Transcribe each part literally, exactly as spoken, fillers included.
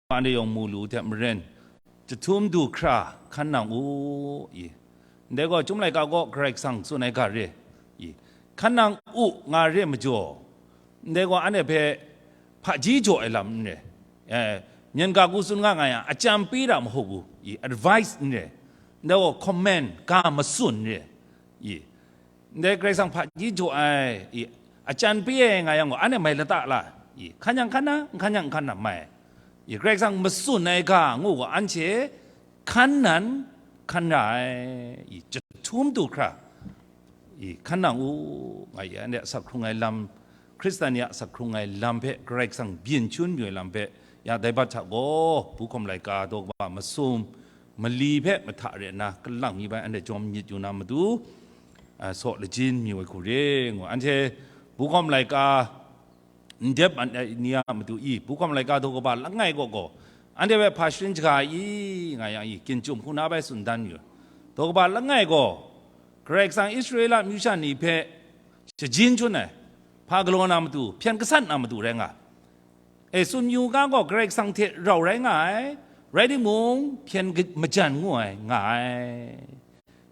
anhte yawng mu lu hte maren, jahtum du hkra hkan nang u, i. Ndai gaw, Chyum laika gaw Karai Kasang tsun ai ga re, i. Hkan nang u nga re majaw, ndai gaw anhte hpe hpaji jaw ai lam n re, eh, myen ga ku tsun nga nga yang, ajan pi da mahaw gu, i, advice n re, ndai gaw comment, ga matsun n re, i. Ndai Karai Kasang hpaji jaw ai, i, ajan pi ai nga yang gaw, anhte mai lata la, i, hkan yang hkan na, n hkan yang n hkan na mai, i, Karai Kasang matsun ai ga ngu gaw, anhte hkan nan hkan ra ai, i, jahtum du hkra, i, hkan nang u, nga i, anhte asak hkrung ai lam, Hkristan ni a asak hkrung ai lam hpe Karai Kasang byin chyun yu ai lam hpe, ya dai bat hta gaw, buhkawm laika daw kaba masum, mali hpe mahta re nna kalang mi bai anhte jawm myit yu na matu, a, saw lajin mayu ai hku re ngu, anhte buhkawm laika ndep an-, ni a matu i, buhkawm laika daw kaba langai gaw gaw, anhte hpe hpa sharin shaga i, nga yang i, ginchum hku na bai tsun dan yu. Daw kaba langai gaw, Karai Kasang Israela amyu sha ni hpe shajin chyun ai, hpa galaw na matu, hpyen gasat na matu rai nga. E, tsun yu ga gaw, Karai Kasang hte rau rai nga ai, rai timung, hpyen ga-, majan ngu ai, nga ai.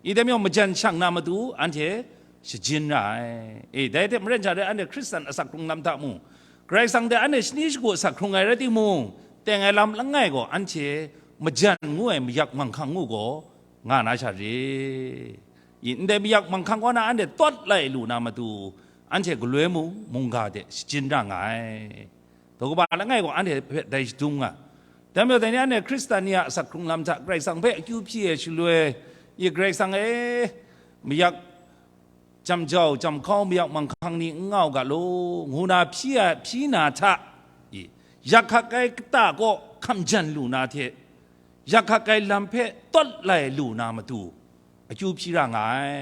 I dai majaw, majan shang na matu, anhte shajin ra ai. E, dai hte maren sha rai, anhte Hkristan asak hkrung lam hta mung, Karai Kasang hte anhte shani shagu asak hkrung ai rai timung, teng ai lam langai gaw, anhte majan ngu ai mayak manghkang ngu gaw, nga na sha re. I, ndai mayak manghkang kaw na anhte tawt lai lu na matu, anhte galoi mung mungga de shajin ra nga ai. Daw kaba langai gaw anhte hpe dai shadum nga. Dai majaw, dai ni anhte Hkristan ni a asak hkrung lam hta Karai Kasang hpe akyu hpyi ai shaloi, i Karai Kasang e, mayak jam jau, jam hkau, mayak manghkang ni n nga u ga law, ngu na hpyi a, hpyi na hta, i, yak hkak ai kata kaw hkam jan lu na hte, yak hkak ai lam hpe tawt lai lu na matu, akyu hpyi ra nga ai.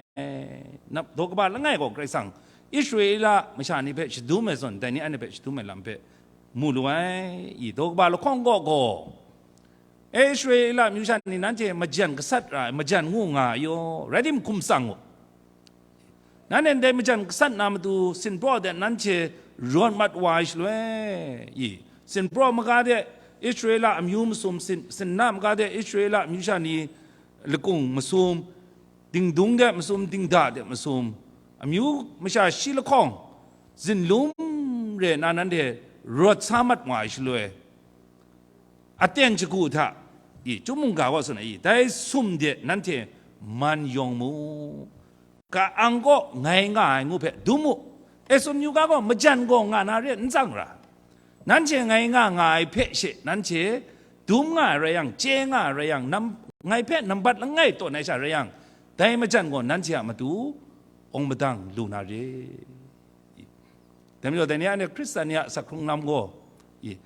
Nap daw kaba langai gaw Karai Kasang Israela masha ni hpe shadum ai zawn, dai ni anhte hpe shadum ai lam hpe mu lu ai. I daw kaba lahkawng gaw gaw, Israela amyu sha ni nanhte majan gasat ra ai, majan ngu nga ai yaw, rai tim hkum tsang u. Nanhte ndai majan gasat na matu sinpraw de nanhte rawt mat wa ai shaloi, i, sinpraw maga de Israela amyu masum, sin-, sinna maga de Israela amyu sha ni lakung masum, dingdung de masum, dingda de masum, amyu masha shi lahkawng, zinlum re nna nanhte rawt sa mat wa ai shaloi, aten shagu hta, i, chyum mungga gaw tsun ai, i, dai sum de nanhte man yawng mu, ka-ang kaw ngai nga ai ngu hpe dum u. E, tsun yu ga gaw, majan gaw nga na re n tsang ra. Nanhte ngai nga nga ai hpe she, nanhte dum nga ai rai yang, chye nga ai rai yang, nam-, ngai hpe nambat langai tawn ai sha rai yang, dai majan gaw nanhte a matu awng madang lu na re. Dai majaw, dai ni a, anhte Hkristan ni a asak hkrung lam gaw, i,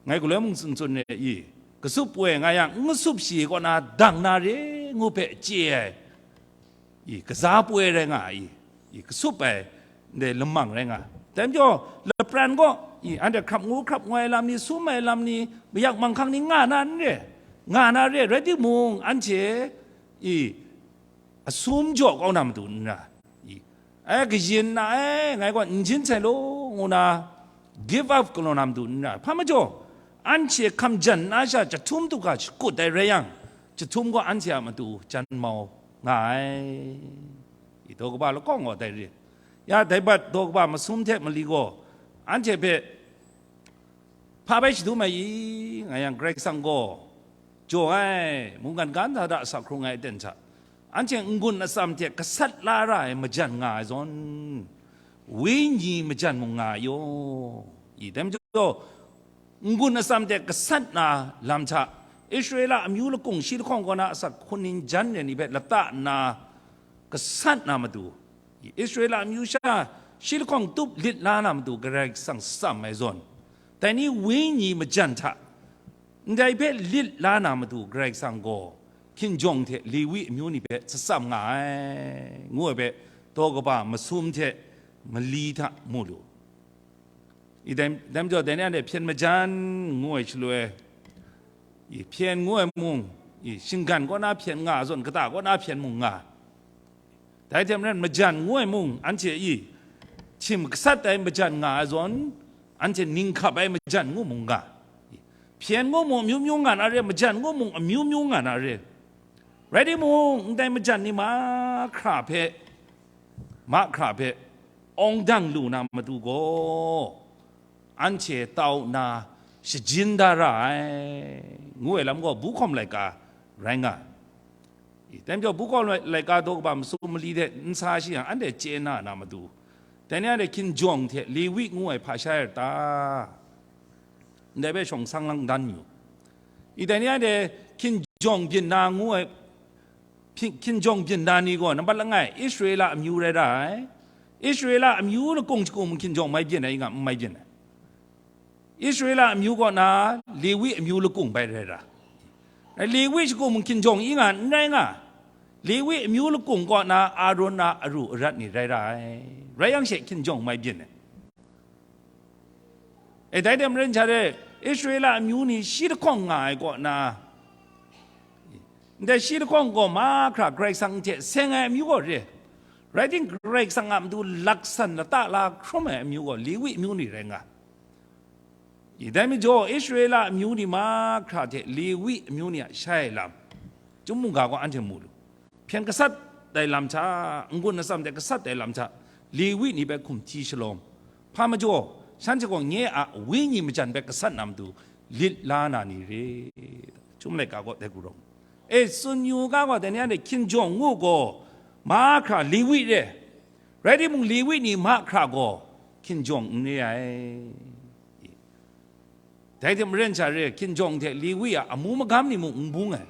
ngai galoi mung tsun tsun re, i, kasup poi nga yang, n kasup shi kaw na dang na re ngu hpe chye ai, i, kaza poi rai nga ai, i, i, kasup ai, ndai lamang rai nga ai. Dai majaw, lapran gaw, i, anhte hkrap ngu hkrap ngoi ai lam ni, sum ai lam ni, mayak manghkang ni nga na n re, nga na re, rai timung, anhte, i, asum jaw kau na matu n ra, i, ai, kayin na, ai, ngai gaw n jin sai law, ngu na, give up galaw na matu n ra, hpa majaw, anhte hkam jan na sha jahtum du ga shakut ai rai yang, jahtum gaw anhte a matu jan mau nga ai. I daw kaba lahkawng gaw dai re. Ya, dai bat daw kaba masum hte mali gaw, anhte hpe hpa bai shadum ai i, nga yang, Karai Kasang gaw jaw ai, mungkan ga nta hta sa hkrung ai aten hta, anhte n-gun atsam hte gasat la ra ai majan nga ai zawn, wenyi majan mung nga ai yaw. I, dai majaw, n-gun atsam hte gasat na lam hta, Israela amyu lakung shi lahkawng kaw na asak hkun ning jan re ni hpe lata nna gasat na matu, Israela amyu sha shi lahkawng tup lit la na matu Karai Kasang tsam ai zawn, dai ni wenyi majan hta ndai hpe lit la na matu Karai Kasang gaw hkinjawng hte Lewi amyu ni hpe shatsam nga ai, ngu ai hpe daw kaba masum hte mali hta mu lu. I dai, dai majaw, dai ni anhte hpyen majan ngu ai shaloi, i hpyen ngu ai mung, i shinggan kaw na hpyen nga, zawn kata kaw na hpyen mung nga. Dai hte maren majan ngu ai mung, anhte i htim gasat ai majan nga ai zawn, anhte ninghkap ai majan ngu mung nga. I Hpyen ngu mung amyu myu nga na re, majan ngu mung amyu myu nga na re. Rai timung, ndai majan ni mahkra hpe, mahkra hpe awng dang lu na matu gaw, anhte tau nna shajin da ra ai, ngu ai lam gaw bu hkawm laika rai nga ai. Dai majaw, bu hkawm laika daw kaba masum mali de n sa shi yang, anhte chye na na matu, dai ni anhte hkinjawng hte Lewi ngu ai hpa shai ai ta? Ndai hpe shawng sang lang dan yu. I dai ni anhte hkinjawng byin na ngu ai, hpyi- hkinjawng byin na ni gaw, nambat langai, Israela amyu rai ra ai. Israela amyu lakung shakung mung hkinjawng mai byin ai, i nga, n mai byin ai. Israela amyu kaw na Lewi amyu lakung bai rai ra. Lewi shakung mung hkinjawng i nga, n rai nga. Lewi amyu lakung kaw na Aron a aru arat ni rai ra ai. Rai yang she hkinjawng mai byin ai. E, dai hte maren sha re, Israela amyu ni shi lahkawng nga ai kaw na, ndai shi lahkawng gaw mahkra Karai Kasang hte seng ai amyu gaw re. Rai ting, Karai Kasang a matu laksan lata la hkrum ai amyu gaw Lewi amyu ni rai nga. I, dai majaw, Israela amyu ni mahkra hte Lewi amyu ni a shai ai lam, chyum mungga gaw anhte mu lu. Hpyen gasat ai lam hta, n-gun atsam de gasat ai lam hta, Lewi ni hpe hkum hti shalawm. Hpa majaw, shanhte gaw nye a wenyi majan hpe gasat na matu lit la na ni re? Chyum laika gaw dai hku rawng. E, tsun yu ga gaw, dai ni anhte hkinjawng ngu gaw, mahkra Lewi re. Rai timung, Lewi ni mahkra gaw hkinjawng n re ai. Dai hte maren sha re, hkinjawng hte Lewi a amu magam ni mung n bung ai.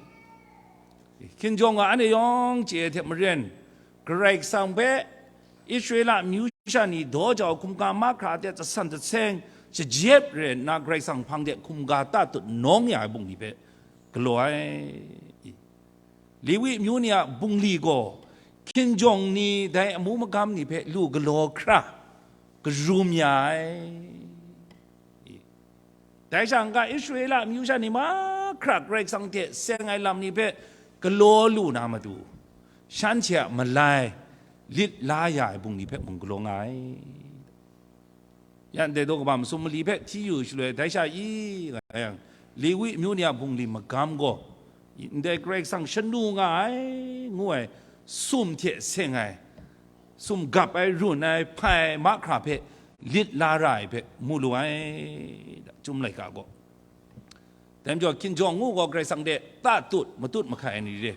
Hkinjawng a anhte yawng chye ai hte maren, Karai Kasang hpe Israela amyu sha ni daw jau hkumga mahkra hte jasan jaseng shajep re nna, Karai Kasang hpang de hkumga tatut nawng ya ai bungli hpe galaw ai. Lewi amyu ni a bungli gaw hkinjawng ni dai amu magam ni hpe lu galaw hkra, karum ya ai. Dai sha n-ga, Israela amyu sha ni mahkra Karai Kasang hte seng ai lam ni hpe galaw lu na matu, shanhte a malai lit la ya ai bungli hpe mung galaw nga ai. Ya ndai daw kaba masum mali hpe hti yu shaloi, dai sha i, nga yang, Lewi amyu ni a bungli magam gaw, ndai Karai Kasang shanu nga ai, ngu ai, sum hte seng ai, sum gap ai, run ai, hpai ai mahkra hpe lit la ra ai hpe mu lu ai, chyum laika gaw. Dai majaw, hkinjawng ngu gaw Karai Kasang de tatut matut mahkai ai ni re.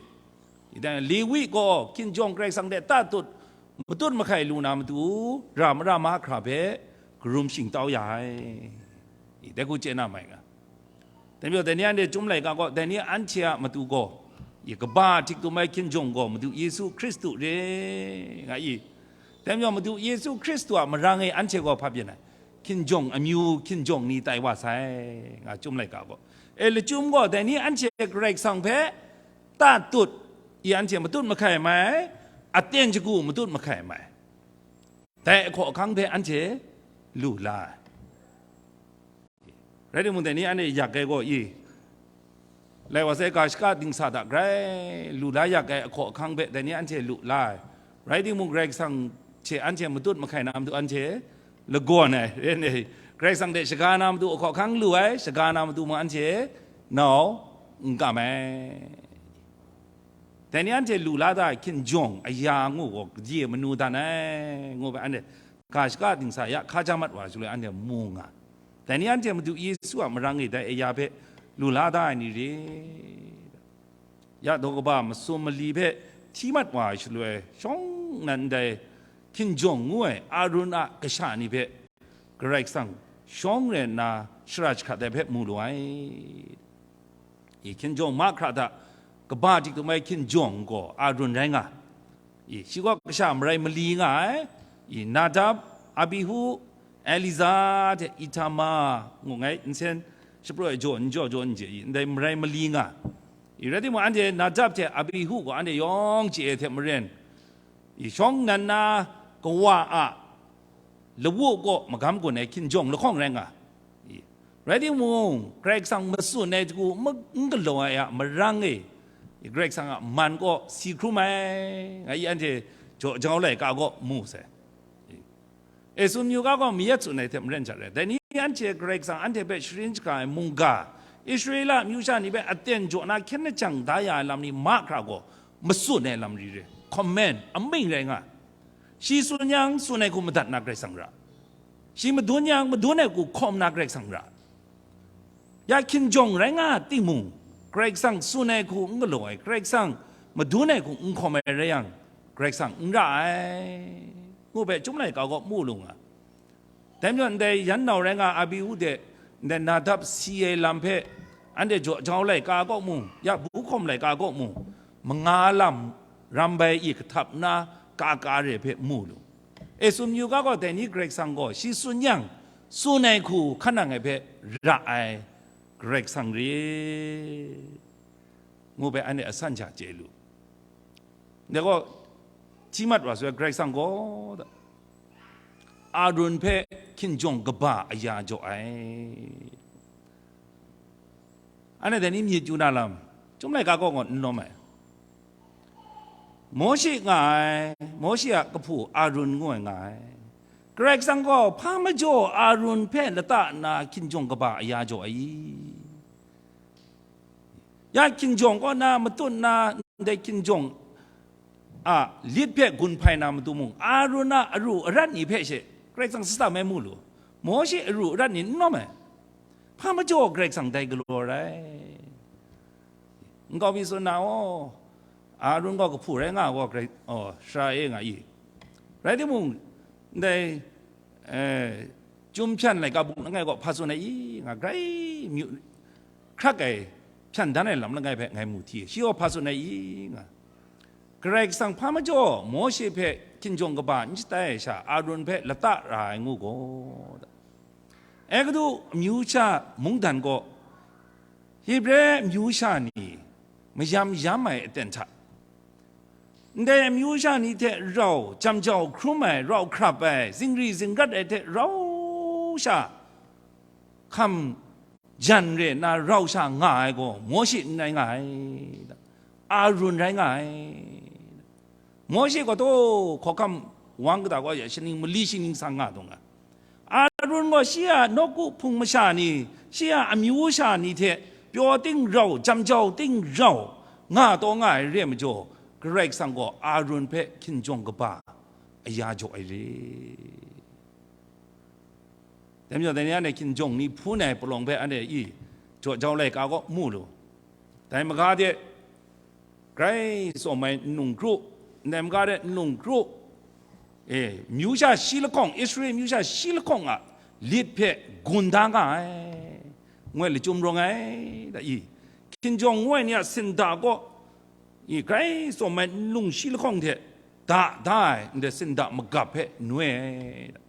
Dai Lewi gaw hkinjawng Karai Kasang de tatut matut mahkai lu na matu, ra mara mahkra hpe karum shingtau ya ai. Dai hku chye na mai nga. Dai majaw, dai ni anhte chyum laika gaw, dai ni anhte a matu gaw, i kaba htiktum ai hkinjawng gaw Madu Yesu Hkristu re, nga i. Dai majaw, Madu Yesu Hkristu a marang e anhte gaw hpa byin ai? Hkinjawng amyu, hkinjawng ni tai wa sai, nga chyum laika gaw. E, lachyum gaw, dai ni anhte Karai Kasang hpe tatut, i anhte matut mahkai mai, aten shagu matut mahkai mai. Dai ahkaw ahkang hpe anhte lu la ai. Rai timung, dai ni anhte yak ai gaw i, lai wa sai, ga shaka dingsa hta grai lu la yak ai ahkaw ahkang hpe dai ni anhte lu la ai. Rai timung, Karai Kasang hte anhte matut mahkai na matu anhte lagawn ai, ren ai. Karai Kasang hte shaga na matu ahkaw ahkang lu ai, shaga na matu mung anhte nau n kam ai. Dai ni anhte lu la da ai hkinjawng aya ngu gaw, gade manu dan ai, ngu hpe anhte ga shaka dingsa ya hkaja mat wa shaloi anhte mu nga. Dai ni anhte Madu Yesu a marang e dai aya hpe lu la da ai ni re? Ya daw kaba masum mali hpe hti mat wa ai shaloi, shawng nnan ndai hkinjawng ngu ai Arun a kasha ni hpe Karai Kasang shawng rai nna shara jahkrat ai hpe mu lu ai. I hkinjawng mahkra hta kaba dik tum ai hkinjawng gaw Arun rai nga. I shi gaw kasha marai mali nga ai. I Nadab, Abihu, Eliza hte Itama ngu ngai, nsen shapraw ai jaw n jaw jaw n je i, ndai marai mali nga. I rai timung, anhte Nadab hte Abihu gaw anhte yawng chye ai hte maren, i shawng nnan na kawa a lawu kaw magam gun ai hkinjawng lahkawng rai nga. I, rai timung, Karai Kasang matsun ai hku ma-, n galaw ai a marang e, i, Karai Kasang a man kaw si hkrum ai, nga i, anhte jaw jau laika gaw mu sai. I, e, tsun yu ga gaw mayat tsun ai hte maren sha rai, dai ni anhte Karai Kasang anhte hpe sharin shaga ai mungga Israela amyu sha ni hpe aten jaw na hkyen lajang da ya ai lam ni mahkra gaw matsun ai lam ri re, command, amying rai nga. Shi tsun yang, tsun ai hku madat na Karai Kasang ra. Shi madun yang, madun ai hku hkawm na Karai Kasang ra. Ya hkinjawng rai nga timung, Karai Kasang tsun ai hku n galaw ai, Karai Kasang madun ai hku n hkawm ai rai yang, Karai Kasang n ra ai, ngu hpe Chyum laika kaw mu lu nga. Dai majaw, ndai yan nau rai nga Abihu de, ndai Nadab si ai lam hpe, anhte jaw jau laika kaw mu, ya bu hkawm laika kaw mu, manga lam ram bai i kahtap nna ka ka re hpe mu lu. E, tsun yu ga gaw, dai ni Karai Kasang gaw shi tsun yang, tsun ai hku hkan nang ai hpe ra ai Karai Kasang re, ngu hpe anhte asan sha chye lu. Ndai gaw, hti mat wa sai, Karai Kasang gaw Arun hpe hkinjawng kaba aya jaw ai. Anhte dai ni myit yu na lam, Chyum laika kaw gaw n lawm ai. Mawshe nga ai, Mawshe a kahpu Arun ngu ai nga ai. Karai Kasang gaw hpa majaw Arun hpe lata nna hkinjawng kaba aya jaw ai i? Ya hkinjawng kaw na matut na ndai hkinjawng a lit hpe gun hpai na matu mung, Arun a aru arat ni hpe she Karai Kasang shada mai mu lu. Mawshe aru arat ni n nawm ai. Hpa majaw Karai Kasang dai galaw rai. Nkau mi tsun na, aw, Arun gaw kahpu rai nga gaw, Karai, aw, Sara e nga i. Rai timung, ndai, eh, Chyum hpyan laika bung langai gaw hpa tsun ai i nga, grai myu hkrak ai, hpyan dan ai lam langai hpe ngai mu hti, shi gaw hpa tsun ai i nga. Karai Kasang hpa majaw Mawshe hpe hkinjawng kaba n shatai ai sha, Arun hpe lata ra ai ngu gaw, Egutu amyu sha mungdan gaw, Hebre amyu sha ni mayam yam ai aten hta, ndai amyu sha ni hte rau jam jau hkrum ai, rau hkrap ai, zingri zingrat ai hte rau sha hkam jan re nna rau sha nga ai gaw, Mawshe n rai nga ai, Arun rai nga ai. Mawshe gaw taw hkawhkam wang kata gaw ya, shaning mali shaning sang nga taw nga. Arun gaw shi a nawku hpung masha ni, shi a amyu sha ni hte pyaw ting rau, jam jau ting rau, nga taw nga ai re ai majaw, Karai Kasang gaw Arun hpe hkinjawng kaba aya jaw ai re. Dai majaw, dai ni anhte hkinjawng ni hpun ai palawng hpe anhte i jaw jau laika kaw mu lu. Dai maga de, grai tsawm ai nlung kru, ndai maga de nlung kru, e, myu sha shi lahkawng, Israel myu sha shi lahkawng a lit hpe gun da nga ai, ngu ai lachyum rawng ai, da i, hkinjawng ngu ai ni a sinda kaw, i, grai tsawm ai nlung shi lahkawng hte da da ai ndai sinda magap hpe noi ai, da.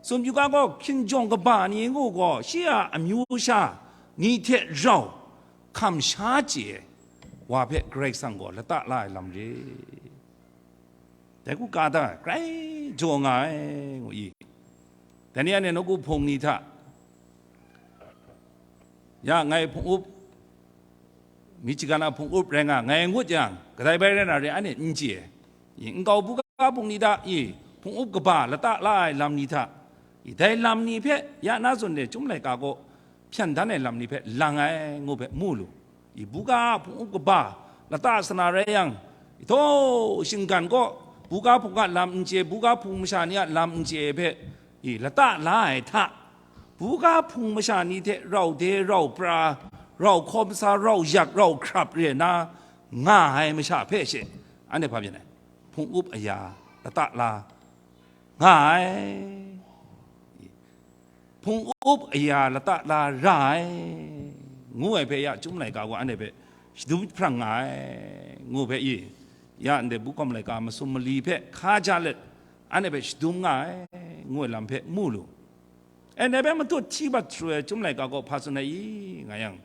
Tsun yu ga gaw, hkinjawng kaba ni ngu gaw, shi a amyu sha ni hte rau hkam sha chye ai wa hpe Karai Kasang gaw lata la ai lam re. Dai hku ka da, grai jaw nga ai, ngu i. Dai ni anhte nawku hpung ni hta, ya, ngai hpung up, Michigan a hpung up rai nga, ngai ngut yang, kadai bai rai na re, anhte n chye. I, nkau buga hpung ni hta, i, hpung up kaba lata la ai lam ni hta, i, dai lam ni hpe ya na zawn de Chyum laika kaw hpyan dan ai lam ni hpe lang ai, ngu hpe mu lu. I, buga hpung up kaba lata sana rai yang, i, htaw shinggan kaw buga hpung a lam n chye, buga hpung masha ni a lam n chye hpe, i, lata la ai hta, buga hpung masha ni hte rau de rau pra, rau hkawm sa, rau yak, rau hkrap re na nga ai masha hpe she, anhte hpa byin ai? Hpung up aya lata la nga ai. Hpung up aya lata la ra ai, ngu ai hpe ya Chyum laika gaw anhte hpe shadum jahprang nga ai, ngu hpe i, ya ndai bukhawm laika masum mali hpe hkaja let, anhte hpe shadum nga ai, ngu ai lam hpe mu lu. E, dai hpe matut hti bat sharu ai Chyum laika gaw hpa tsun ai i, nga yang,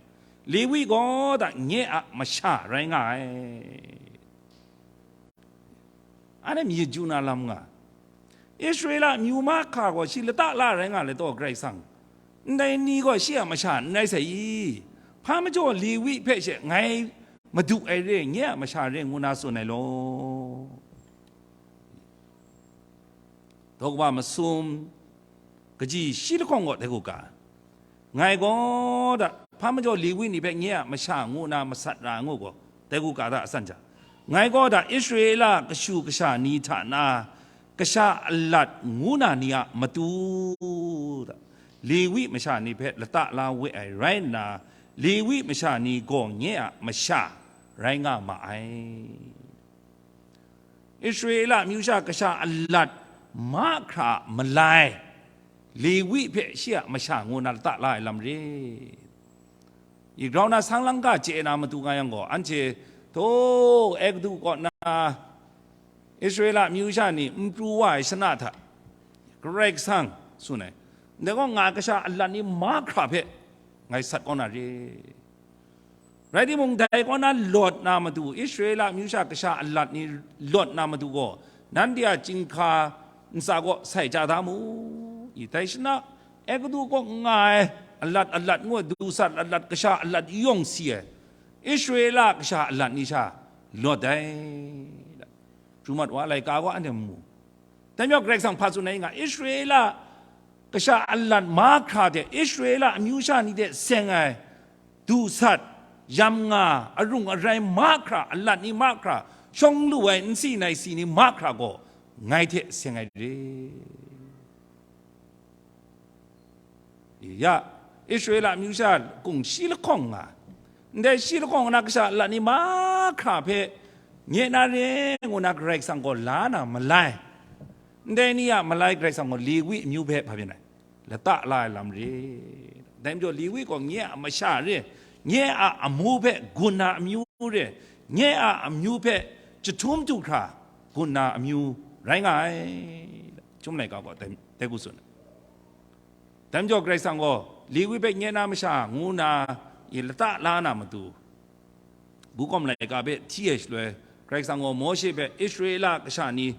Lewi gaw da nye a masha rai nga ai. Anhte myit yu na lam nga. Israela amyu mahkra gaw shi lata la rai nga le taw, Karai Kasang, ndai ni gaw shi a masha n rai sai i? Hpa majaw Lewi hpe she ngai madu ai re, nye a masha re ngu na tsun ai law. Daw kaba masum kaji shi lahkawng gaw dai hku ga, ngai gaw da, Hpa majaw Lewi ni hpe nye a masha ngu na masat ra ngu gaw, dai hku ka da a san jang, ngai gaw da Israela kashu kasha ni hta na kasha alat ngu na ni a matu da, Lewi masha ni hpe lata la we ai rai nna, Lewi masha ni gaw nye a masha rai nga ma ai. Israela amyu sha kasha alat mahkra a malai, Lewi hpe shi a masha ngu na lata la ai lam rit. I grau na sang lang ga chye na matu nga yang gaw, anhte, htaw, Egutu kaw na Israela amyu sha ni n pru wa ai shana hta, Karai Kasang tsun ai, ndai gaw nga kasha alat ni mahkra hpe ngai sat kau na re. Rai timung, dai kaw na lawt na matu, Israela amyu sha kasha alat ni lawt na matu gaw, nanhte a chyinghka ntsa kaw sai chya da mu. I, dai shana, Egutu kaw nga ai alat alat ngu ai, dusat alat, kasha alat yawng si ai, Israela kasha alat ni sha lawt ai. Chyu mat wa laika gaw anhte mu. Dai majaw Karai Kasang hpa tsun ai nga, Israela kasha alat mahkra hte, Israela amyu sha ni hte seng ai dusat, yam nga, arung arai mahkra, alat ni mahkra, shawng lu ai nsi nai si ni mahkra gaw ngai hte seng ai re. Ya, Israela amyu sha kung shi lahkawng nga, ndai shi lahkawng na kasha alat ni mahkra hpe nye na re ngu na Karai Kasang gaw la na malai. Ndai ni a malai Karai Kasang gaw Lewi amyu hpe hpa byin ai, lata la ai lam re. Dai majaw Lewi gaw nye a masha re, nye a amu hpe gun na amyu re, nye a amyu hpe jahtum du hkra gun na amyu rai nga ai. Chyum laika gaw dai, dai hku tsun ai. Dai majaw Karai Kasang gaw Lewi hpe nye na masha ngu na i lata la na matu, Bukawm laika hpe hti ai shaloi, Karai Kasang gaw Mawshe hpe Israela kasha ni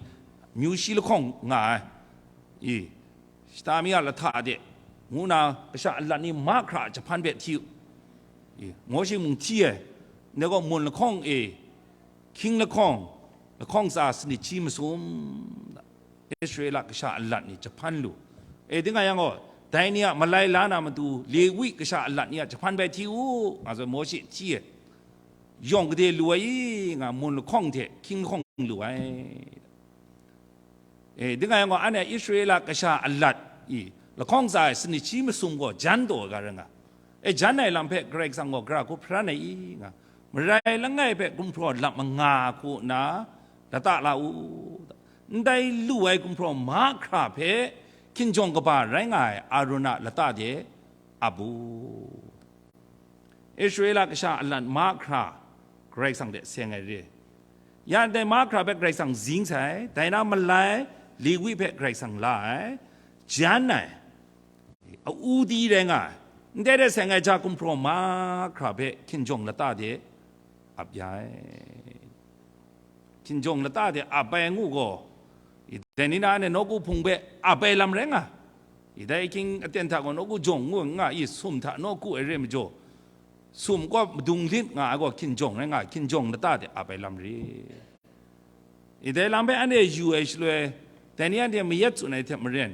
myu shi lahkawng nga ai, i, shata mi a lahta de, ngu na kasha alat ni mahkra a jahpan hpe hti u, i, Mawshe mung hti ai, ndai gaw mun lahkawng e, hkying lahkawng, lahkawng tsa sanit shi masum, Israela kasha alat ni jahpan lu. E, ding a yang gaw, dai ni a malai la na matu, Lewi kasha alat ni a jahpan bai hti u, nga zawn Mawshe hti ai. Yawng gade lu ai i, nga mun lahkawng hte hkying lahkawng lu ai. E, ding a yang gaw, anhte Israela kasha alat i, lahkawng tsa ai sanit shi masum gaw jan taw ai ga rai nga. E, jan ai lam hpe Karai Kasang gaw gara hku hparan ai i, nga, marai langai hpe gumhpraw lap manga hku nna lata la u. Ndai lu ai gumhpraw mahkra hpe hkinjawng kaba rai nga ai Arun a lata de ap u. Israela kasha alat mahkra Karai Kasang hte seng ai re. Ya ndai mahkra hpe Karai Kasang zing sai, dai na malai Lewi hpe Karai Kasang la ai, jan ai, a u di rai nga ai, ndai hte seng ai ja gumhpraw mahkra hpe hkinjawng lata de ap ya ai. Hkinjawng lata de ap ai ngu gaw, i, dai ni na anhte nawku hpung hpe ap ai lam rai nga, i, dai ahkying aten hta gaw nawku jawng ngu nga i, sum hta nawku ai re majaw, sum gaw madung lit nga ai gaw hkinjawng rai nga, hkinjawng lata de ap ai lam re. I, dai lam hpe anhte yu ai shaloi, dai ni anhte mayat tsun ai hte maren,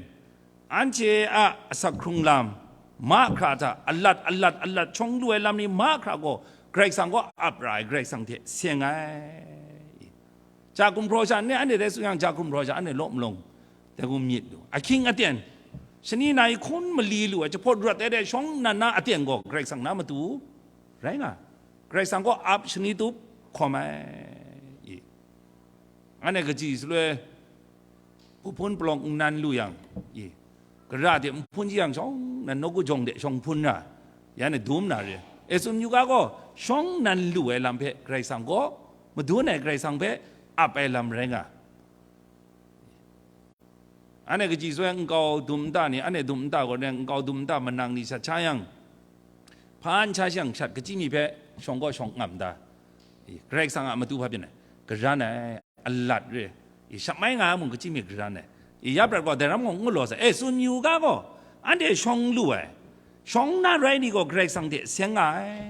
anhte a asak hkrung lam mahkra hta alat, alat, alat shawng lu ai lam ni mahkra gaw Karai Kasang gaw ap ra ai, Karai Kasang hte seng ai. Ja gumhpraw sha, anhte, anhte dai tsun yang, ja gumhpraw sha anhte law malawng dai hku myit lu, ahkying aten, shani nai hkun mali lu ai, jahpawt rawt ai de shawng nnan na aten gaw Karai Kasang na matu rai nga, Karai Kasang gaw ap shani tup hkawm ai. I, anhte kaji shaloi, Hpunpalawng n nan lu yang, i, gara de n hpun yang shawng nan nawku jawng de shawng hpun ra, ya ni dum na re. E tsun yu ga gaw, shawng nan lu ai lam hpe Karai Kasang gaw, madun ai Karai Kasang hpe ap ai lam rai nga. Anhte kaji soi nkau dum nta ni, anhte dum nta gaw rai, nkau dum nta manang ni shat sha yang, hpa n sha shang shat kachyi mi hpe shawng gaw shawng ngam da. I, Karai Kasang a matu hpa byin ai, karan ai, alat re, i, shap mai nga ai mung kachyi mi karan ai, i, ya prat gaw dai ram gaw n galaw sai, e, tsun yu ga gaw, anhte shawng lu ai, shawng na rai ni gaw Karai Kasang hte seng nga ai,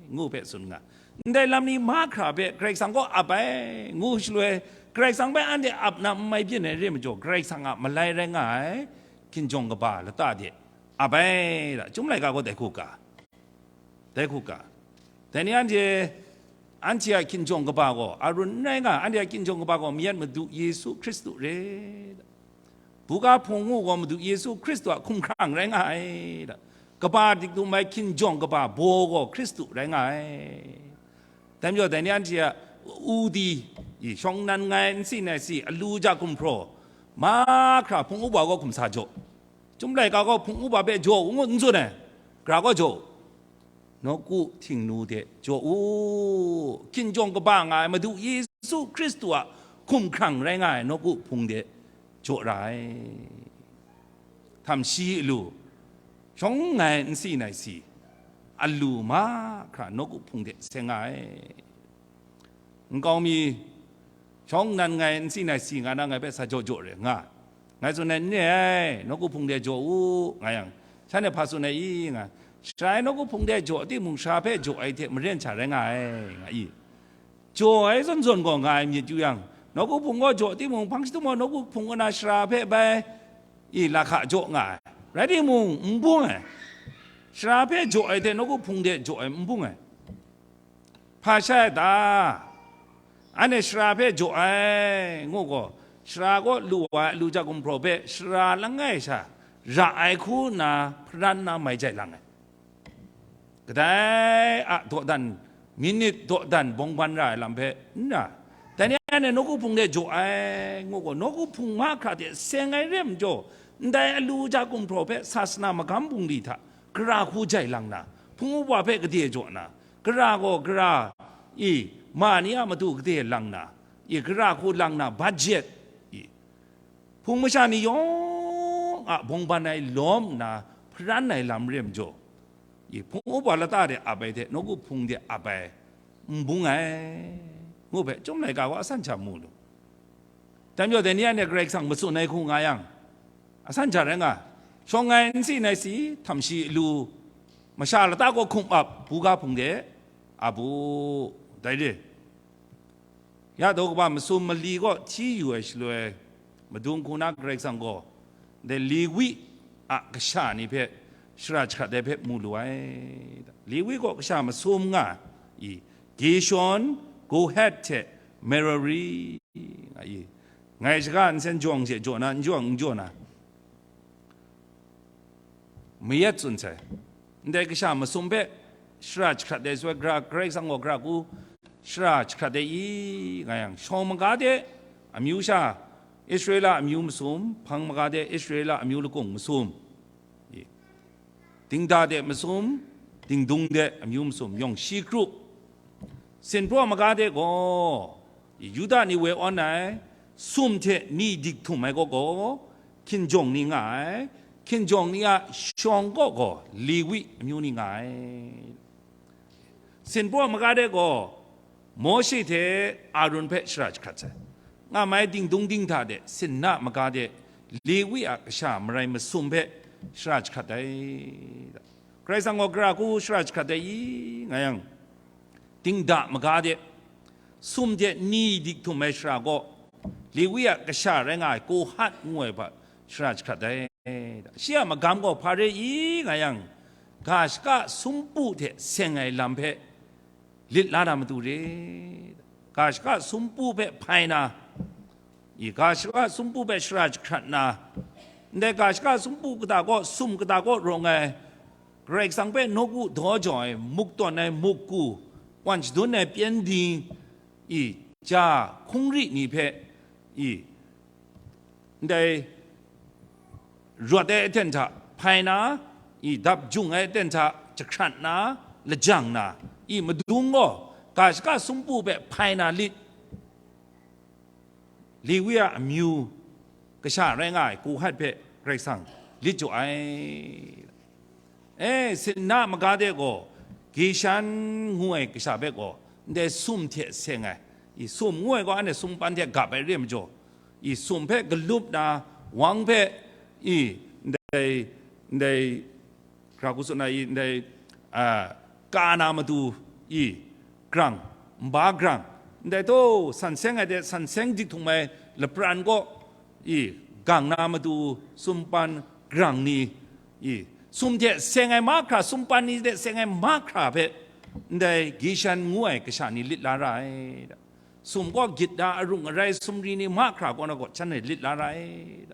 ngu hpe tsun nga. Ndai lam ni mahkra hpe Karai Kasang gaw ap ai, ngu shaloi, Karai Kasang hpe anhte ap na n mai byin ai re majaw, Karai Kasang a malai rai nga ai, hkinjawng kaba lata de ap ai, da, Chyum laika gaw dai hku ga. Dai hku ga. Dai ni anhte, anhte a hkinjawng kaba gaw Arun n rai nga, anhte a hkinjawng kaba gaw mayat Madu Yesu Hkristu re. Buga Hpung ngu gaw Madu Yesu Hkristu a hkumhkrang rai nga ai. Kaba dik dum ai hkinjawng kaba baw gaw Hkristu rai nga ai. Dai majaw, dai ni anhte a udi, i, shawng nnan ngai n si nai si, alu ja gumhpraw, mahkra hpung uba gaw hkum sa jaw. Chyum laika gaw hpung uba hpe jaw u ngut n tsun ai, gara gaw jaw u. Nawku htingnu de jaw u. Hkinjawng kaba nga ai Madu Yesu Hkristu a hkumhkrang rai nga ai nawku hpung de jaw ra ai. Htam shi alu, shawng ngai n si nai si, alu mahkra nawku hpung de seng nga ai. Nkau mi shawng nnan ngai n si nai si nga na ngai hpe sa jaw jaw re nga. Ngai tsun ai, n re ai, nawku hpung de jaw u, nga yang, shanhte hpa tsun ai i, nga, shara ai nawku hpung de jaw timung, shara hpe jaw ai hte maren sha rai nga ai, nga i. Jaw ai zawn zawn gaw nga ai myit yu yang, nawku hpung gaw jaw timung, hpang shi gaw nawku hpung kaw na shara hpe bai i lahka jaw nga ai. Rai timung, n bung ai. Shara hpe jaw ai hte nawku hpung de jaw ai n bung ai. Hpa sha ai ta? Anhte shara hpe jaw ai, ngu gaw, shara kaw lu wa ai alu ja gumhpraw hpe shara langai sha ra ai hku nna hparan na mai jai lang ai. Kadai a dawdan, minit dawdan bawng ban ra ai lam hpe n ra. Dai ni anhte nawku hpung de jaw ai, ngu gaw, nawku hpung mahkra hte seng ai re ai majaw, ndai alu ja gumhpraw hpe sasana magam bungli hta gara hku jai lang na, hpung uba hpe gade jaw na, gara gaw gara, i, ma ni a matu gade lang na, i, gara hku lang na, budget, i, hpung masha ni yawng a bawng ban ai lawm nna hparan ai lam re ai majaw, i, hpung uba lata de ap ai hte nawku hpung de ap ai n bung ai, ngu hpe Chyum laika gaw asan sha mu lu. Dai majaw, dai ni anhte Karai Kasang matsun ai hku nga yang, asan sha rai nga, shawng ngai n si nai si, htam shi alu, masha lata gaw hkum ap, buga hpung de ap u, dai re. Ya daw kaba masum mali kaw hti yu ai shaloi, madung hku na Karai Kasang gaw, dai Lewi a kasha ni hpe shara jahkrat ai hpe mu lu ai. Lewi kaw kasha masum nga i, Geshon, Kohat hte Merari, nga i, ngai shaga nsen jawng hte jaw na, n jawng n jaw na, mayat tsun sai. Ndai kasha masum hpe shara jahkrat ai shaloi, gara, Karai Kasang gaw gara hku shara jahkrat ai i, nga yang, shawng maga de amyu sha, Israela amyu masum, hpang maga de Israela amyu lakung masum, i, dingda de masum, dingdung de amyu masum yawng shi kru. Sinpraw maga de gaw, Yuda ni woi awn ai, sum hte ni dik htum ai kaw gaw, hkinjawng ni nga ai, hkinjawng ni a shawng kaw gaw, Lewi amyu ni nga ai. Sinpraw maga de gaw, Mawshe hte Arun hpe shara jahkrat sai. Nga mai dingdung dinghta de, sinna maga de, Lewi a kasha marai masum hpe shara jahkrat ai. Karai Kasang gaw gara hku shara jahkrat ai i, nga yang, dingda maga de, sum hte ni dik htum ai shara gaw, Lewi a kasha rai nga ai Kohat ngu ai hpe shara jahkrat ai. Shi a magam gaw hpa re i, nga yang, ga shaka sumpu hte seng ai lam hpe lit la na matu re. Ga shaka sumpu hpe hpai na, i, ga shaka sumpu hpe shara jahkrat na, ndai ga shaka sumpu kata kaw, sum kata kaw rawng ai, Karai Kasang hpe nawku daw jau ai, muk tawn ai mukku, wan shadun ai pyengdi, i, ja hkungri ni hpe, i, ndai rawt ai aten hta hpai na, i, dap jung ai aten hta jahkrat na, lajang na, i, madung gaw ga shaka sumpu hpe hpai na lit, Lewi a amyu kasha rai nga ai Kohat hpe Karai Kasang lit jaw ai. E, sinna maga de gaw, Geshan ngu ai kasha hpe gaw, ndai sum hte seng ai, i, sum ngu ai gaw, anhte sumpan hte gap ai re ai majaw, i, sum hpe galup na, wang hpe, i, ndai, ndai, Gara hku tsun ai i, ndai, a, ka na matu i, grang, nba grang, ndai taw, san seng ai de, san seng dik htum ai lapran kaw i, gang na matu sumpan grang ni i, Sum hte seng ai mahkra, sumpan ni hte seng ai mahkra hpe ndai Gishan ngu ai kasha ni lit la ra ai. Sum gaw gyit da arung arai sumri ni mahkra kaw na gaw shanhte lit la ra ai.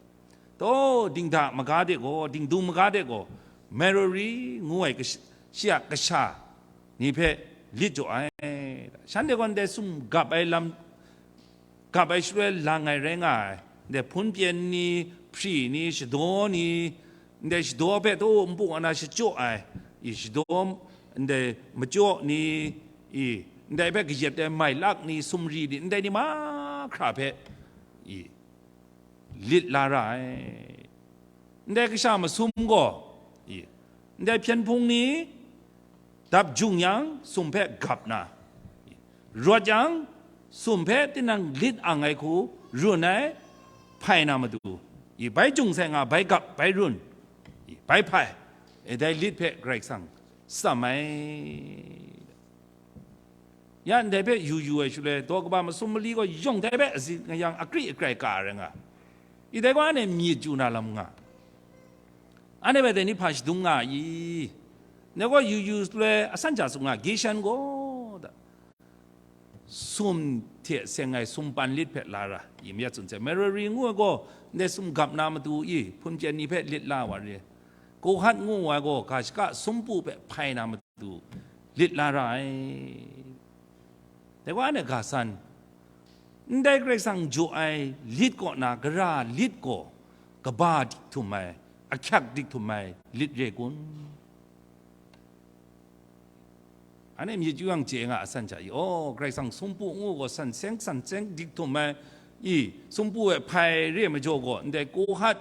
Taw, dingda maga de gaw, dingdung maga de gaw, Merari ngu ai kash-, shi a kasha ni hpe lit jaw ai. Shanhte gaw ndai sum gap ai lam, gap ai shaloi lang ai rai nga ai. Ndai hpun pyen ni, hpri ni, shadaw ni, ndai shadaw hpe taw npu ana shachyaw ai, i shadaw, ndai machyaw ni, i ndai hpe kayat ai mailak ni, sumri ni, ndai ni mahkra hpe, i lit la ra ai. Ndai kasha masum gaw, i, ndai hpyen hpung ni dap jung yang, sum hpe gap na, rawt yang, sum hpe tinang lit ang ai hku run ai, hpai na matu, i, bai jung sai nga, bai gap, bai run, i, bai hpai, e, dai lit hpe Karai Kasang tsam ai. Ya ndai hpe yu yu ai shaloi, daw kaba masum mali gaw yawng dai hpe azi ngayang akri akrai ka ai rai nga. I dai gaw anhte myit chyu na lam nga. Anhte hpe dai ni hpa shadum nga i? Ndai gaw yu yu shaloi asan hta tsun nga, Gishan gaw da, sum hte seng ai sumpan lit hpe la ra, i mayat tsun sai. Merari ngu ai gaw, ndai sum gap na matu i, hpun pyen ni hpe lit la wa re. Kohat ngu ai gaw, ga shaka sumpu hpe hpai na matu lit la ra ai. Dai wa anhte ga san, ndai Karai Kasang jaw ai lit kaw na, gara lit gaw kaba dik htum ai, ahkyak dik htum ai lit re kun? Anhte myit yu yang chye nga a san hta i, aw, Karai Kasang sumpu ngu gaw san seng san seng dik htum ai, i, sumpu e hpai re majaw gaw, ndai Kohat,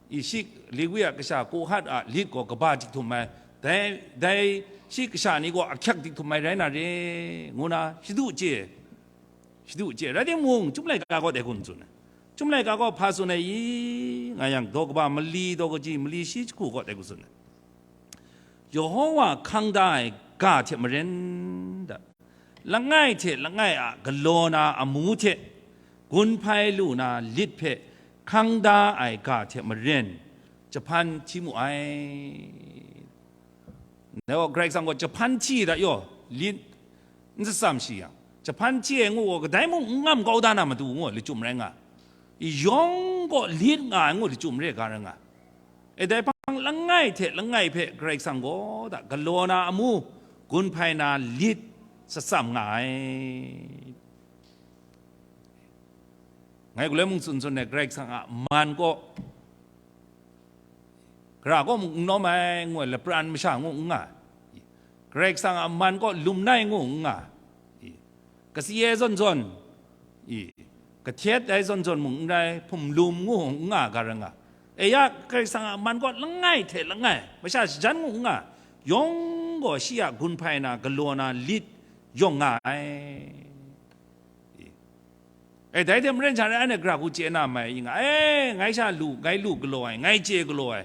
i, shi, Lewi a kasha Kohat a lit gaw kaba dik htum ai, dai, dai shi kasha ni gaw ahkyak dik htum ai rai na re, ngu na shadu chye, shadu chye. Rai timung, Chyum laika gaw dai kun tsun ai. Chyum laika gaw hpa tsun ai i, nga yang, daw kaba mali, daw kaji mali shi jahku gaw dai kun tsun ai. Yehowa hkang da ai ga hte maren da, langai hte langai a galaw na amu hte gun hpai lu na lit hpe hkang da ai ga hte maren, jahpan hti mu ai. Dai gaw Karai Kasang gaw jahpan hti da yaw, lit n tsam shi yang, jahpan hti ai ngu gaw, kadai mung n ngam kau da na matu ngu ai lachyum rai nga. I yawng gaw lit nga ai ngu lachyum re ga rai nga. E dai hpang langai hte langai hpe Karai Kasang gaw da galaw na amu, gun hpai na lit shatsam nga ai. Ngai galoi mung tsun tsun ai, Karai Kasang a man kaw, gara kaw mung n lawm ai ngu ai, lapran masha ngu n nga, Karai Kasang a man kaw lum nai ngu n nga, kasi ai zawn zawn, i, kahtet ai zawn zawn mung n rai, hpum lum ngu n nga ga rai nga. E ya, Karai Kasang a man kaw langai hte langai, masha shajan ngu n nga, yawng gaw shi a gun hpai na, galaw na lit yawng nga ai. E, dai hte maren sha rai, anhte gara hku chye na mai i nga, e, ngai sha lu, ngai lu galaw ai, ngai chye galaw ai,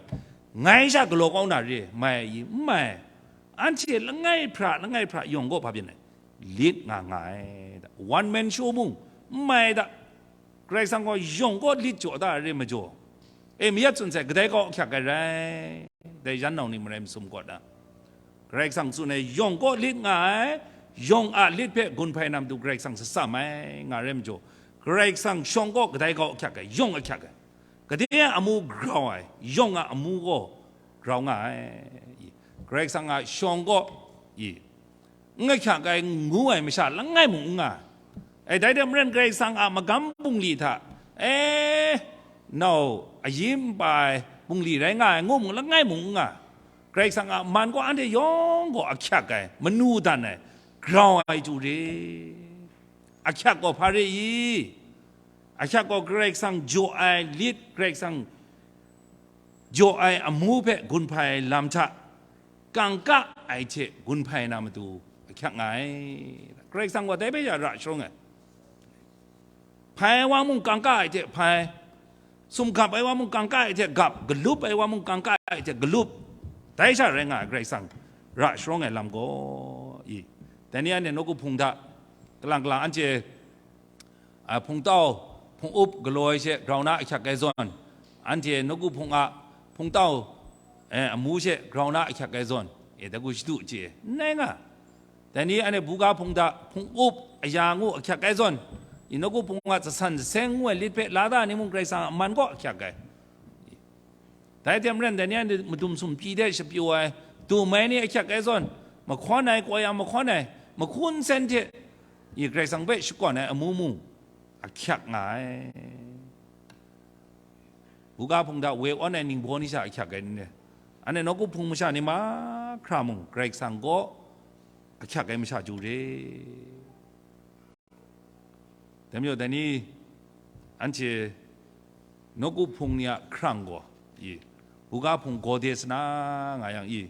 ngai sha galaw kau na re, mai i, n mai. Anhte langai hpra, langai hpra yawng gaw hpa byin ai? Lit nga nga ai da. One man show mung n mai da. Karai Kasang gaw yawng kaw lit jaw da ai re majaw, e, mayat tsun sai, kadai kaw ahkyak ai rai? Dai yan nau ni marai masum kaw da. Karai Kasang tsun ai, yawng kaw lit nga ai, yawng a lit hpe gun hpai na matu Karai Kasang shatsam ai nga rai majaw, Karai Kasang shawng kaw kadai kaw ahkyak ai, yawng ahkyak ai. Kadai a amu grau ai, yawng a amu gaw grau nga ai. Karai Kasang a shawng kaw, i, n ahkyak ai ngu ai masha langai mung n nga. E, dai hte maren Karai Kasang a magam bungli hta, e, nau ayi npa ai bungli rai nga ai ngu mung langai mung n nga. Karai Kasang a man gaw anhte yawng gaw ahkyak ai, manu dan ai, grau ai chyu re. Ahkyak gaw hpa re i? Ahkyak gaw Karai Kasang jaw ai lit, Karai Kasang jaw ai amu hpe gun hpai ai lam hta kangka ai hte gun hpai na matu ahkyak nga ai. Karai Kasang gaw dai hpe ya ra sharawng ai. Hpai ai wa mung kangka ai hte hpai, sumgap ai wa mung kangka ai hte gap, galup ai wa mung kangka ai hte galup. Dai sha rai nga ai Karai Kasang ra sharawng ai lam gaw, i, dai ni anhte nawku hpung hta, kalang kalang anhte, a, hpungtau, hpung-up galaw ai she grau na ahkyak ai zawn, anhte nawku hpung a hpungtau e, amu she grau na ahkyak ai zawn, e, dagu shadu chye, n rai nga. Dai ni anhte buga hpung hta hpung up aya ngu ahkyak ai zawn, i nawku hpung a jasan jaseng ngu ai lit hpe la da ni mung Karai Kasang a man kaw ahkyak ai. Dai hte maren dai ni anhte madum sumhpyi de shapyu ai, dum ai ni ahkyak ai zawn, mahkawn ai, kaw yang mahkawn ai, mahku nsen hte i Karai Kasang hpe shakawn ai amu mung ahkyak nga ai. Buga hpung hta we awn ai ningbaw ni sha ahkyak ai ni re? Anhte nawku hpung masha ni mahkra mung Karai Kasang kaw ahkyak ai masha chyu re. Dai majaw, dai ni anhte nawku hpung ni a hkrang gaw, i, buga hpung gawde sana nga yang, i,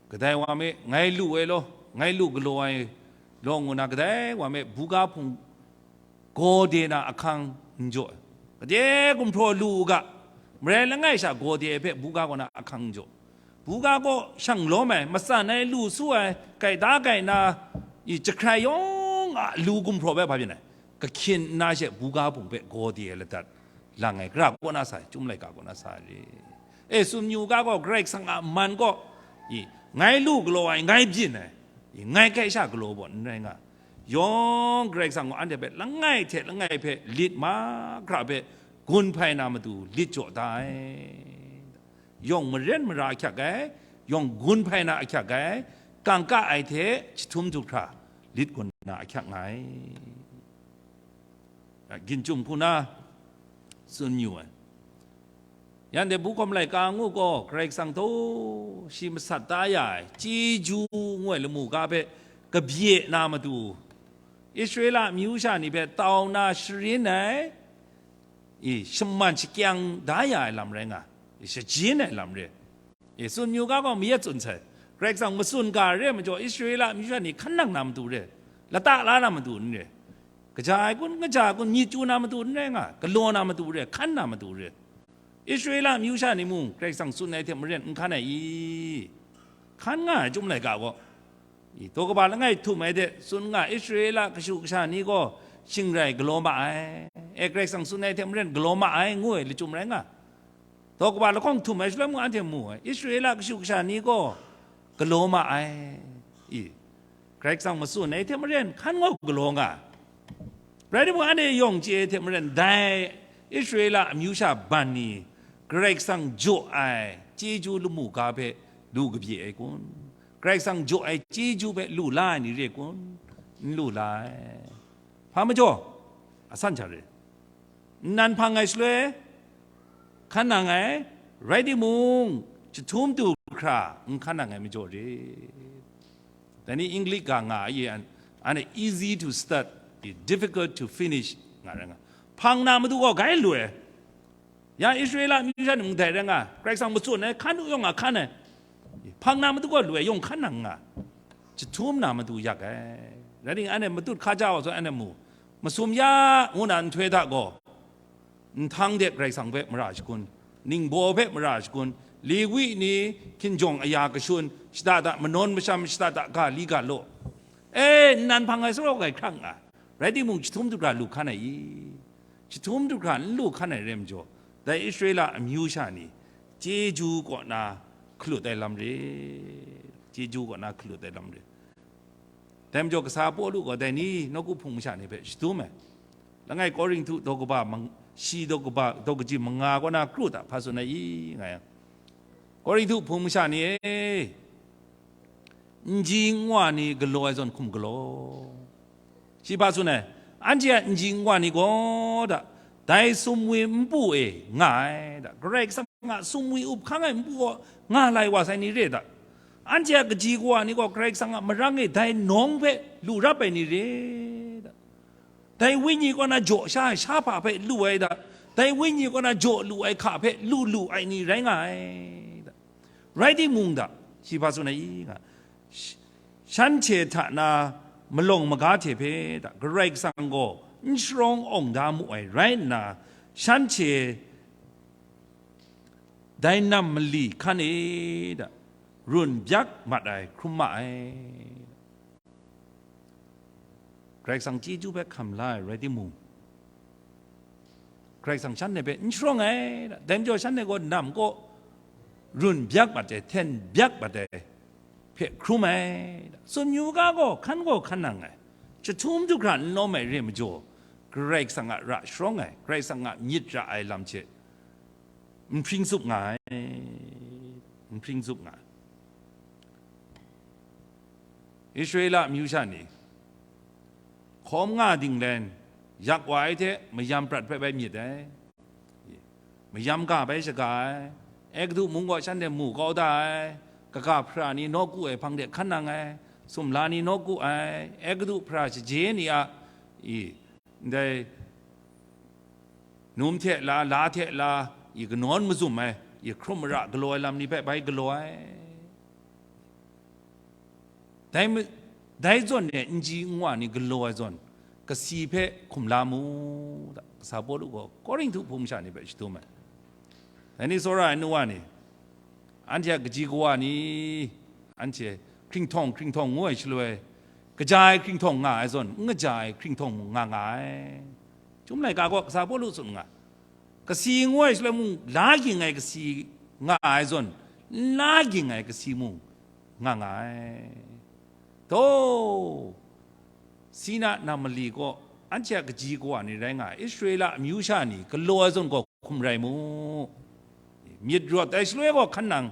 kadai wa me, ngai lu ai law, ngai lu galaw ai law ngu na, kadai wa me buga hpung gawde na ahkang n jaw. Gade gumhpraw lu u ga, marai langai sha gawde ai hpe buga kaw na ahkang n jaw. Buga kaw shang lawm ai, matsan ai, lu su ai, gaida gaina, i, jahkrai yawng a lu gumhpraw hpe hpa byin ai. Kahkyin nna she buga hpung hpe gawde ai ladat lang ai, gara kaw na sa ai, Chyum laika kaw na sa ai re. E, tsun yu ga gaw, Karai Kasang a man kaw, i, ngai lu galaw ai, ngai byin ai, i, ngai kai sha galaw baw n rai nga. Yawng Karai Kasang gaw anhte hpe langai hte langai hpe lit mahkra hpe gun hpai na matu lit jaw da ai. Yawng maren mara ahkyak ai, yawng gun hpai na ahkyak ai, kangka ai hte jahtum du hkra lit gun na ahkyak nga ai. Ginchyum hku na tsun yu ai. Yan de, Bukhawm laika ngu gaw, Karai Kasang hta shi masat da ya ai, chyeju ngu ai lamu ga hpe kabye na matu, Israela amyu sha ni hpe tau na sharin ai, i, shaman shakyang da ya ai lam rai nga, i, shajin ai lam re. E, tsun yu ga gaw mayat tsun sai. Karai Kasang matsun ga re ai majaw, Israela amyu sha ni hkan nang na matu re, lata la na matu n re, kaja ai kun, kaja ai kun, myit chyu na matu n rai nga, galaw na matu re, hkan na matu re. Israela amyu sha ni mung Karai Kasang tsun ai hte maren n hkan ai i? Hkan nga ai Chyum laika gaw, i, daw kaba langai htum ai hte tsun nga, Israela kashu kasha ni gaw shing rai galaw ma ai, e, Karai Kasang tsun ai hte maren galaw ma ai, ngu ai lachyum rai nga. Daw kaba lahkawng htum ai shaloi mung anhte mu ai, Israela kashu kasha ni gaw galaw ma ai, i, Karai Kasang matsun ai hte maren hkan gaw galaw nga. Rai timung, anhte yawng chye ai hte maren, dai Israela amyu sha ban ni Karai Kasang jaw ai chyeju lamu ga hpe lu kabye ai kun? Karai Kasang jaw ai chyeju hpe lu la ai ni re kun? N lu la ai. Hpa majaw, asan hta re. Nnan hpang ai shaloi, hkan nang ai, rai timung, jahtum du hkra n hkan nang ai majaw re. Dai ni English ga nga ai, an, an easy to start, difficult to finish, nga rai nga. Hpang na matu gaw gai lu ai. Ya Israela amyu sha ni mung dai rai nga, Karai Kasang matsun ai, hkan u yawng a hkan ai. Hpang na matu gaw lu ai, yawng hkan nang nga. Jahtum na matu yak ai. Rai nna, anhte matut hkaja wa zawn anhte mu. Masum ya, ngu na nhtoi hta gaw, nhtang de Karai Kasang hpe mara shakun, ningbaw hpe mara shakun, Lewi ni hkinjawng aya kashun, shada da manawn masham, shada da ga li ga law. E, nnan hpang ai saraw ai hkrang a, rai timung, jahtum du hkra lu hkan ai i? Jahtum du hkra n lu hkan ai re majaw, dai Israela amyu sha ni chyeju kaw na hkalut ai lam re, chyeju kaw na hkalut ai lam re. Dai majaw, kasa Pawlu gaw dai ni nawku hpung masha ni hpe shadum ai. Langai Korinhtu daw kaba mang-, shi daw kaba, daw kaji manga kaw na kru hta hpa tsun ai i, nga yang, Korinhtu hpung masha ni e, nji nwa ni galaw ai zawn hkum galaw. Shi hpa tsun ai, anhte a nji nwa ni gaw da, dai sumwi npu e nga ai da, Karai Kasang a sumwi up hkang ai npu gaw nga lai wa sai ni re da. Anhte a kaji kawa ni gaw Karai Kasang a marang e dai nawng hpe lu rap ai ni re da. Dai Wenyi kaw na jaw sha ai sha hpa hpe lu ai da. Dai Wenyi kaw na jaw lu ai hka hpe lu lu ai ni rai nga ai da. Rai timung da, shi hpa tsun ai i nga, sh-, shanhte hta na malawng maga hte hpe da, Karai Kasang gaw n sharawng awng da mu ai rai nna, shanhte dai nam mali hkan e da, run byak mat ai hkrum ma ai. Karai Kasang chyeju hpe hkam la ai rai timung, Karai Kasang shanhte hpe n sharawng ai, dai majaw shanhte gaw nam kaw run byak mat ai, hten byak mat ai hpe hkrum ai. Tsun yu ga gaw, hkan gaw hkan nang ai, jahtum du hkra n lawm ai re majaw, Karai Kasang a ra sharawng ai, Karai Kasang a myit ra ai lam hte n hpring zup nga ai, n hpring zup nga ai. Israela amyu sha ni, hkawm nga dinglen, yak wa ai hte mayam prat hpe bai myit ai, mayam ga bai shaga ai, Egutu mung gaw shanhte mu kau da ai, kaga hpara ni nawku ai hpang de hkan nang ai, sumla ni nawku ai, Egutu hpara shaje ni a, i, ndai num hte la, la hte la, i kanawn mazum ai, i hkrum mara galaw ai lam ni hpe bai galaw ai. Dai, dai zawn e n ji n wa ni galaw ai zawn, kasi hpe hkum la mu, da, kasa Pawlu gaw Korinhtu hpung sha ni hpe shadum ai. Dai ni tsawra ai nu wa ni, anhte a kaji kawa ni, anhte hkringhtawng hkringhtawng ngu ai shaloi, kaja ai hkringhtawng nga ai zawn, n kaja ai hkringhtawng mung nga nga ai. Chyum laika gaw kasa Pawlu tsun nga, kasi ngu ai shaloi mung, la ging ai kasi nga ai zawn, n la ging ai kasi mung nga nga ai. Taw, Sina nam mali kaw anhte a kaji kawa ni rai nga ai Israela amyu sha ni galaw ai zawn gaw hkum rai mu. Myit rawt ai shaloi gaw hkan nang,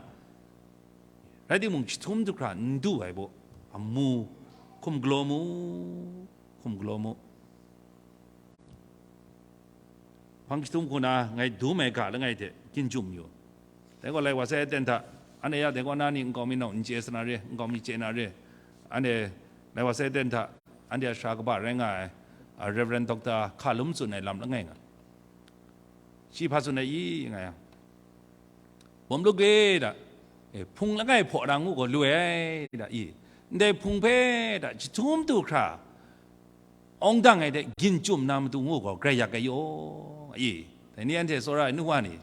rai timung, jahtum du hkra n du ai baw, amu hkum galaw mu, hkum galaw mu. Hpang jahtum hku na ngai dum ai ga langai hte ginjum yu. Dai gaw lai wa sai aten hta, anhte ya dai gaw na ni nkau mi nau n chye sa na re, nkau mi chye na re, anhte lai wa sai aten hta, anhte a sara kaba rai nga ai, a, Reverend Doctor Hkalum tsun ai lam langai nga. Shi hpa tsun ai i, nga yang, bawm lu ge da, e, hpung langai hpaw na ngu gaw lu ai da i, ndai hpung hpe da jahtum du hkra, awng dang ai hte ginchum na matu ngu gaw grai yak ai yaw, i, dai ni anhte tsawra ai nu wa ni,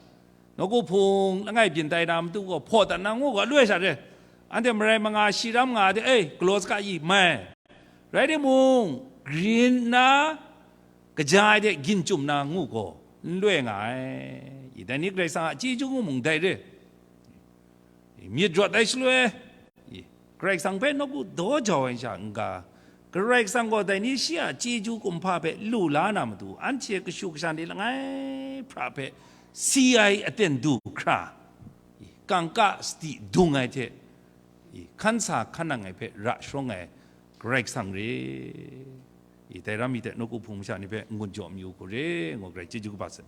nawku hpung langai byin tai na matu gaw hpaw dat na ngu gaw aloi sha re, anhte marai manga shi ram nga ai hte, e, galaw saga i, mai. Rai timung, grin nna kaja ai hte ginchum na ngu gaw n loi nga ai. I, dai ni Karai Kasang a chyeju ngu mung dai re. Myit rawt ai shaloi, i, Karai Kasang hpe nawku daw jau ai sha n-ga, Karai Kasang gaw dai ni shi a chyeju kumhpa hpe lu la na matu, anhte kashu kasha ni langai hpra hpe si ai aten du hkra, i, kangka sadi dung ai hte, i, hkan sa hkan nang ai hpe ra sharawng ai Karai Kasang re. I, dai ram mi hte nawku hpung masha ni hpe n-gun jaw mayu hku re, ngu garai chyeju kaba sai.